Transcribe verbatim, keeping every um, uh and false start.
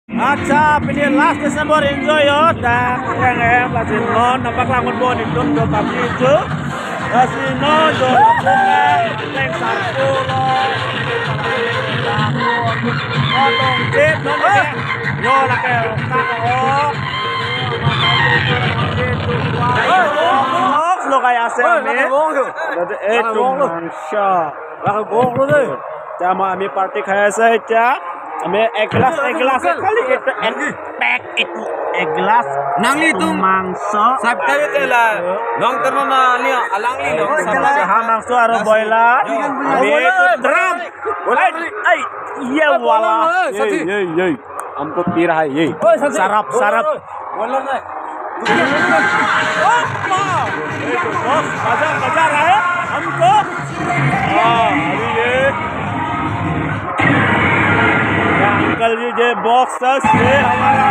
Accha, pini last December enjoy yo. Dak yang em lasi non nampak langun bon itum do kami itu. Lasi non do lapungan leng sarpo lo. Otong jet non ya. Yo lake rokta ko. Lo kaya ase ame. Lake bong lo. Lake bong lo. Tama ami party khai ase tya. Ami ek glass, ek glass khali itu ek pack itu ek glass. Nangli tum mangso. Sab kali tela. Long terma na ni alangli long. Jaha mangso aro boila. Ami itu drum. Ai, ai, ye wala. Ye, ye, ye. Humko pi raha hai ye. Sarap, sarap. Box बजा, बजा रहा है हमको। हाँ, अभी ये, ये अंकल जी, ये बॉक्स से हमारा